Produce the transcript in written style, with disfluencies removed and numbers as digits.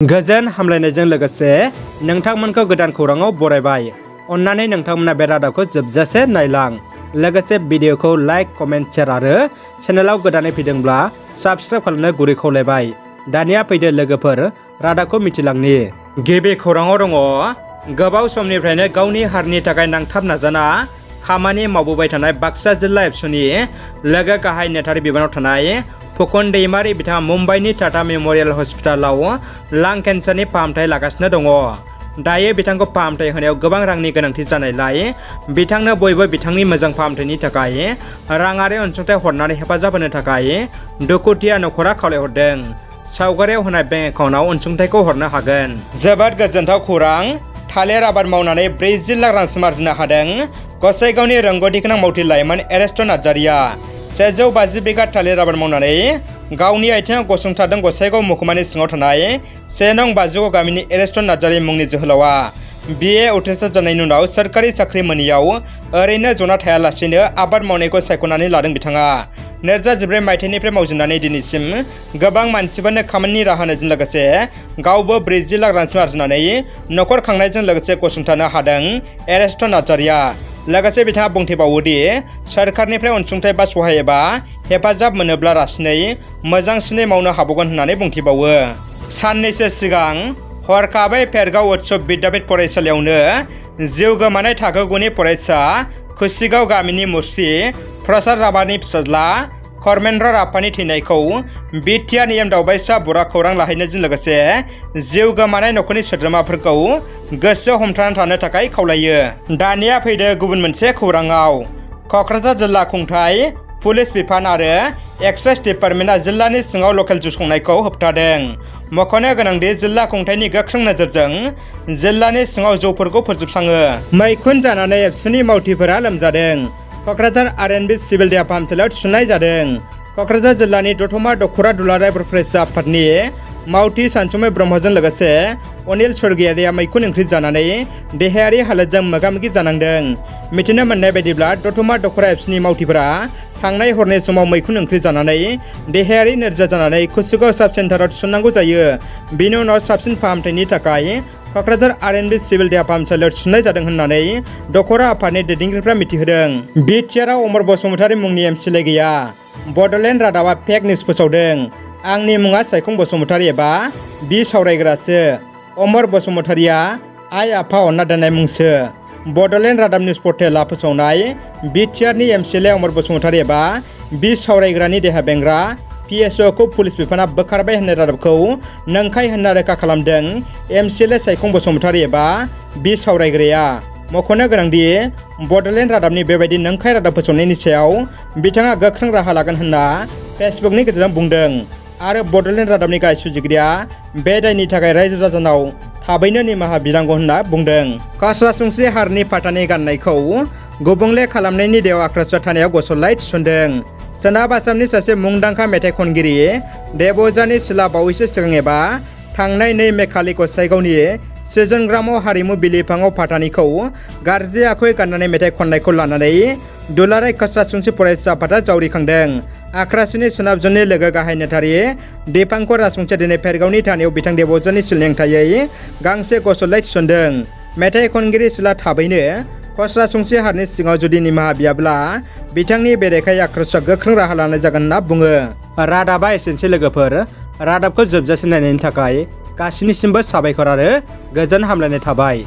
गोजोन हामलायनायजों लोगोसे नोंथांमोनखौ गोदान खौराङाव बरायबाय। अन्नानै नोंथांमोना बे रादाबखौ जोबजासे नायलां। लोगोसे भिडिअखौ लाइक, कमेन्ट, शेयार आरो चेनेलाव गोदानै फैदोंब्ला साबस्क्राइब खालामनो गुरै खावलायबाय। दानिया फैदो लोगोफोर रादाबखौ मिथिलांनि। गिबि खौराङाव दङ, गोबाव समनिफ्रायनो गावनि हारिनि थाखाय नांथाब नाजाना खामानि मावबोबाय थानाय बाक्सा जिल्ला एबसुनि लोगो गाहाय नेथारि बिबानाव थानाय फुकन दैमारि बिथाङा मुम्बाइनि टाटा मेम'रियेल हस्पिटालाव लां केन्सारनि फाहामथाय लागासिनो दङ। दायो बिथांखौ फाहामथाय होनायाव गोबां रांनि गोनांथि जानायलाय बिथांनो बयबो बिथांनि मोजां फाहामथायनि थाखाय राङारि अनसुंथाइ हरनानै हेफाजाब होनो थाखाय दुखुथिया नखरा खावलायहरदों। सावगारियाव होनाय बेंक एकाउन्टआव अनसुंथाइखौ हरनो हागोन। जोबोद गोजोनथाव खौरां। थालिर आबाद मावनानै 40 लाख रांसिम आरजिनो हादों गसाइगावनि रोंगौथि गोनां मावथि लाइमोन एरेस्ट नार्जारिया। 150 बिघा थालिर आबाद मावनानै गावनि आथिङाव गसंथादों गसाइगाव महकुमानि सिङाव थानाय 1 नं. बाजुगाव गामिनि एरेस्ट नार्जारि मुंनि जोहोलावा। BA उथ्रिसार जानायनि उनाव सोरखारि साख्रि मोनैयाव ओरैनो जना थायालासेनो आबाद मावनायखौ सायख'नानै लादों बिथाङा। 2014 मायथाइनिफ्राय मावजेननानै दिनैसिम गोबां मानसिफोरनो खामानिनि राहा होनायजों लोगोसे गावबो 40 लाख रांसिम आरजिनानै नखर खांनायजों लोगोसे गसंथानो हादों एरेस्ट नार्जारिया। लोगोसे बिथाङा बुंथिबावोदि सोरखारनिफ्राय अनसुंथाइ बा सहाय एबा हेफाजाब मोनोब्ला रासिनै मोजांसिनै मावनो हाबावगोन होननानै बुंथिबावो। साननैसो सिगां हरखाबै फेरगाव उत्सब बिद्यापीठ फरायसालियावनो जिउ गोमानाय थाखो 9नि फरायसा कुसिगाव गामिनि मुस्रि प्रसाद राभानि फिसाज्ला खरमेन्द्र राभानि थैनायखौ बिटिआर एम दावबायसा बरा खौरां लाहैनायजों लोगोसे जिउ गोमानाय नखरनि सोद्रोमाफोरखौ गोसो हमथाना थानो थाखाय खावलायो। दानिया फैदो गुबुन मोनसे खौराङाव। क'क्राझार जिल्ला खुंथाय, पुलिस बिफान आरो एक्साइज डिपार्टमेन्टआ जिल्लानि सिङाव लकेल जौ संनायखौ होबथादों। मख'नो गोनांदि जिल्ला खुंथायनि गोख्रों नोजोरजों जिल्लानि सिङाव जौफोरखौ फोजोबस्राङो। मैखुन जानानै एबसुनि मावथिफोरा लोमजादों। क'क्राझार RNB सिभिल देहा फाहामसालियाव थिसननाय जादों। क'क्राझार जिल्लानि दतमा दख'रा दुलाराय बर' फरायसा आफादनि मावथि सानसुमै ब्रह्मजों लोगोसे अनिल स्वर्गियारिया मैखुन ओंख्रि जानानै देहायारि हालोदजों मोगा-मोगि जानांदों। मिथिनो मोननाय बायदिब्ला दतमा दख'रा एबसुनि मावथिफोरा थांनाय हरनि समाव मैखुन ओंख्रि जानानै देहायारि नोरजिया जानानै कुसिगाव साब सेन्टाराव थिसननांगौ जायो। बिनि उनाव साबसिन फाहामथायनि थाखाय क'क्राझार RNB सिभिल देहा फाहामसालियाव थिसननाय जादों होननानै दख'रा आफादनि दैदेनगिरिफ्रा मिथिहोदों। बिटिआरआव अमर बसुमतारी मुंनि MCLA गैया। बड'लेण्ड रादाबा फेक निउस फोसावदों। आंनि मुङा सायखं बसुमतारी एबा बि सावरायग्रासो। अमर बसुमतारीया आइ आफा अनना दोननाय मुंसो। बड'लेण्ड रादाब निउस पर्टेलआ फोसावनाय बिटिआरनि MCLA अमर बसुमतारी एबा बि सावरायग्रानि देहा बेंग्रा PSOखौ पुलिस बिफाना बोखारबाय होननाय रादाबखौ नंखाय होनना रोखा खालामदों MCLA सायखं बसुमतारी एबा बि सावरायग्राया। मख'नो गोनांदि बड'लेण्ड रादाबनि बेबायदि नंखाय रादाब फोसावनायनि सायाव बिथाङा गोख्रों राहा लागोन होनना फेसबुकनि गेजेरजों बुंदों आरो बड'लेण्ड रादाबनि गाहाय सुजुगिरिया बे दायनि थाखाय रायजो राजानाव थाबैनो निमाहा बिनांगौ होनना बुंदों। सरासनस्रा हारिनि फाथानि गाननायखौ गुबुंले खालामनायनि दायाव आक्रोश थानायाव गसरलाय थिसनदों। सोनाब आसामनि सासे मुंदांखा मेथाइ खनगिरि देब'जानी सिला बावैसो सिगां एबा थांनाय 2 मे खालि गसाइगावनि सिजनग्रामाव हारिमु बिलिफाङाव फाथानिखौ गाज्रि आखुयै गाननानै मेथाइ खननायखौ लानानै दुलाराय सरासनस्रा फरायसा आफादा जावरिखांदों। आक्रासुनि सोनाब जननि लोगो गाहाय नेथारि दीपांकर राजबंसिया दिनै फेरगावनि थानायाव बिथां देब'जानी सिलनि हेंथायै गांसे गसरलाय थिसनदों। मेथाइ खनगिरि सिला थाबैनो सरासनस्रा हारिनि सिङाव जुदि निमाहा बियाब्ला बिथांनि बेरेखायै आक्रोशआ गोख्रों राहा लानाय जागोन होनना बुङो। रादाबा एसेनोसै लोगोफोर। रादाबखौ जोबजासिम नायनायनि थाखाय गासिनिसिमबो साबायखर आरो गोजोन हामलायनाय थाबाय।